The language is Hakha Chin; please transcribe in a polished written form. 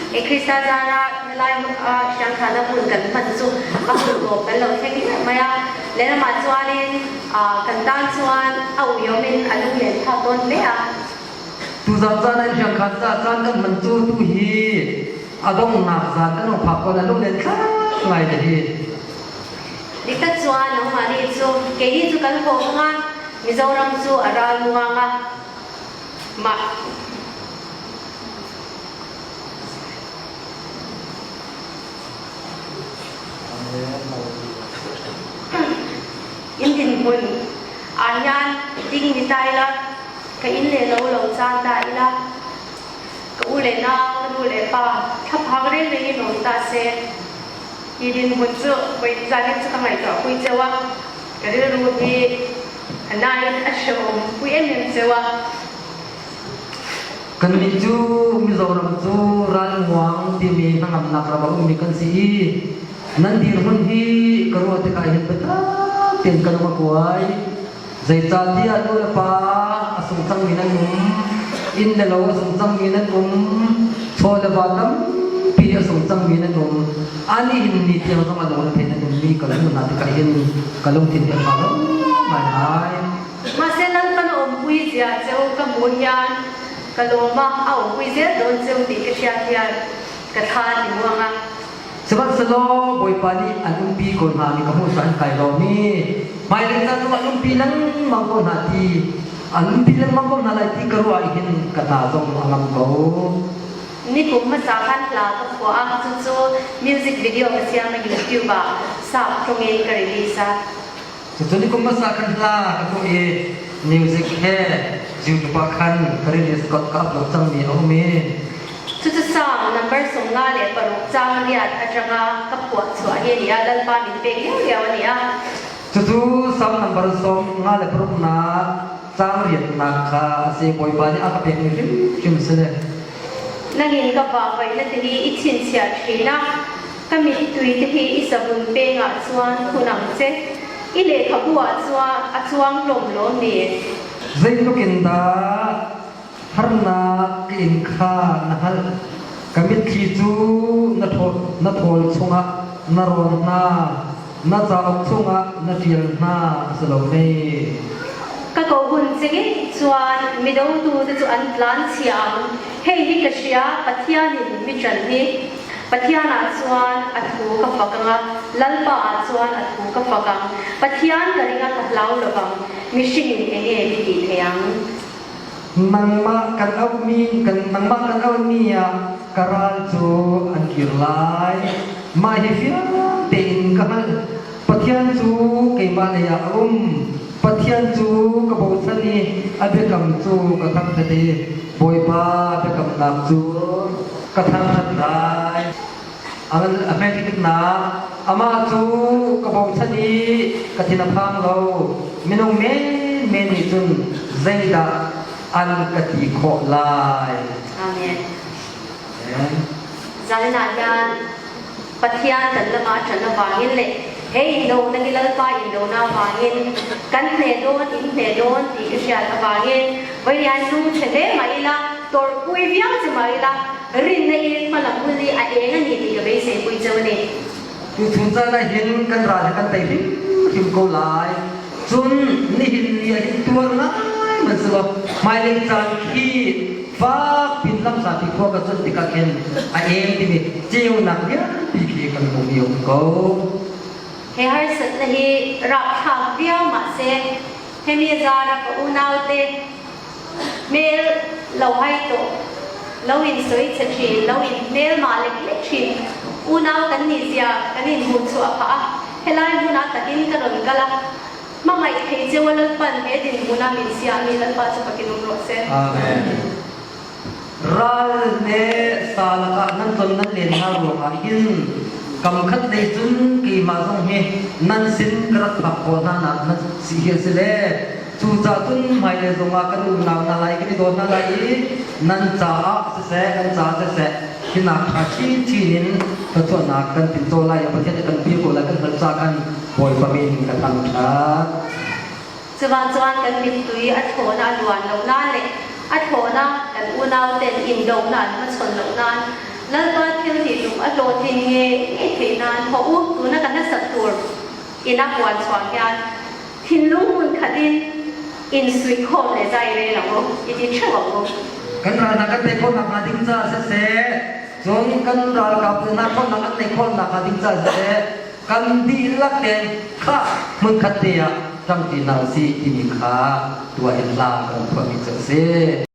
E Krista zara helai hriangkhana hmun kan hman chu a hun tawp kan lo thleng hle mai a. Lehlamah chuanin kan tan chuan a uiawmin a lunglen thlak dawn hle a. Tuzan caan an hriangkhan caah caan kan hman cu tu hi a donghnak zan kan hung phak ko na lunglen thlak ngai te hi. Diktak chuan nangmahni chu keini chu kan haw hmang a, Mizoram chu a ral muang a, mah in dinhmun ah hian ding ni ta ila, ka inn leh lo lo chan ta ila, ka u leh nau, ka nu leh pa thlaphang reng rengin awm ta se. Hi dinhmun cu voi zanin cu ka ngaihtuah pui ceu a, ka rilru hi a nain a hrehawm pui emem ceu a. Kannih cu Mizoram cu ralmuang timi hnangamnak ram a ummi kan si i nan dirhmun hi ka ruah tikah hin biatak tein ka lung a kuai. Zeicahtiah nu le pa a sung cangmi nan um, inn le lo a sung cangmi nan um, chaw le va tampi a sung cangmi nan um. Ani hin ni tiang zong a lung a thei nan ummi ka hmuh hna tikah hin ka lungthin hi a ṭha lo ngaingai. Mahse Lalpan a awmpui zia cheu ka hmuh hian ka lawm a, a awmpui zel dawn cheu tih ka hriat hian ka thla a ti muang a. Sihmanhsehlaw Bawipa nih an umpi ko hna mi ka hmuh an kai lawm i hmailei caan zongah an umpi lengmang ko hna ti an umpi lengmang ko hna lai ti ka ruah ah hin ka hna zong a ngam ko. Nikum hmasa khan hla ka phuah a, cucu music video ka siam a YouTube ah sap ṭung in ka release a. Cucu nikum hmasa khan hla ka phuah i music he YouTube ah khan ka release ka upload cangmi a um i Cucu Psalm number 56 caang riat aṭanga ka phuah chuah hi a ni a, Lalpa min pek liaoliao a ni a. Cucu Psalm number 56 nak caang riatnak kha a si. Bawipa nih a ka pekmi hrimhrim si le. Nangin ka vahvaih na ti hi i chinchiah ṭhin a, ka mittui te hi i savun peng ah chuan phun ang che, i lehkhabu ah chuan a chuang hlawm lawm ni. Zeitluk in dah Harnak ka in kha na hngalh. Ka mitthli cu na thawl chungah na rawn hna, na cauk chungah na ṭial hna a si lo mei? Ka ko hun cing i chuan midotu te cu an tlan chia ang. Hei hi ka hria, Pathian in mi ṭan hi. Pathian ah chuan a thu ka fak ang a, Lalpa ah chuan a thu ka fak ang. Pathian ka ring a ka hlau lovang, mihring in enge mi ti thei ang. Nangmah kan auhmi kan nangmah kan auhmi ah ka ral cu an kir lai. Mah hi fiang tein ka hngalh. Pathian cu keimah lei ah a um. Pathian cu ka bochan i a biakam cu ka thangṭhat i Bawipa biakamnak cu ka thangṭhat lai. A hmetiknak amah cu ka bochan i ka thin a phang lo. Minung menmen nih cun zeidah an ka ti khawh lai? Amen. Zanin ah hian Pathian kan lamah ṭan avangin le he indo na Lalpa indona avangin kan hne dawn in hne dawn ti ka hriat avangin voinian lung ṭhe hle mah ila tawrhpui viau che mah ila rinna in hmalam hun hi a eng a ni tih ka beisei pui cheu a ni. Tuchun caan ah hin kan ral hi kan tei hrimhrim ko lai. Cun nihin ni ah hin tuar ngai man si law hmailei caan khi fak pin lamzapi khua ka cuanh tikah khin a eng timi ceunak vialpi khi kan hmuh mi a um ko. He harsatna hi rapthlak viau mahse hemi zara ka unaute Hmel lo hai tawh lo in sawi chhe thin lo in hmelmah lek lek thin unau kan nih zia kan in hmuh chhuah phah a, helai hmunah takin ka rawn kal a, hmangaih thei cheu a Lalpan he dinhmun ah min sia mi Lalpa chu fakin um rawh se. Amen. Ral le sa lakah nan ton nan len hna ruangah hin kam khat lei cun keimah zong hi nan sin ka rak phak khawh hna nak nan si hi a si le Cucaah cun hmailei zongah kan unau hna lai kan i daw hna lai i nan caah siseh kan caah siseh hinak ṭha chinchin in thluachuahnak kan tinco lai i Pathian nih kan pek ko lai kan hngalh caah khan Bawipa min ka thangṭhat. Cuva chuan kan mittui a thlawhna a luan lo nain le a thlawhna kan unau ten indonak an hmachhawn lo nain. Lalpa thil tih tum a hlawhtlin ngei ngei theih nan haw u, tuna kan hlasak tur ina puan chhuah hian thinlung hmun khatin insuihkhawm leh zai rel ang u, i ti theuh ang u. Kan ral hna kan tei khawhnak hnga ding caah siseh, cun kan ralkap hna ṭhawnnak an neih khawhnak hnga ding caah siseh, kan dihlak tein khah hmunkhat te ah ṭangṭi hna usih timi kha tuah in hla kan phuahmi cu a si.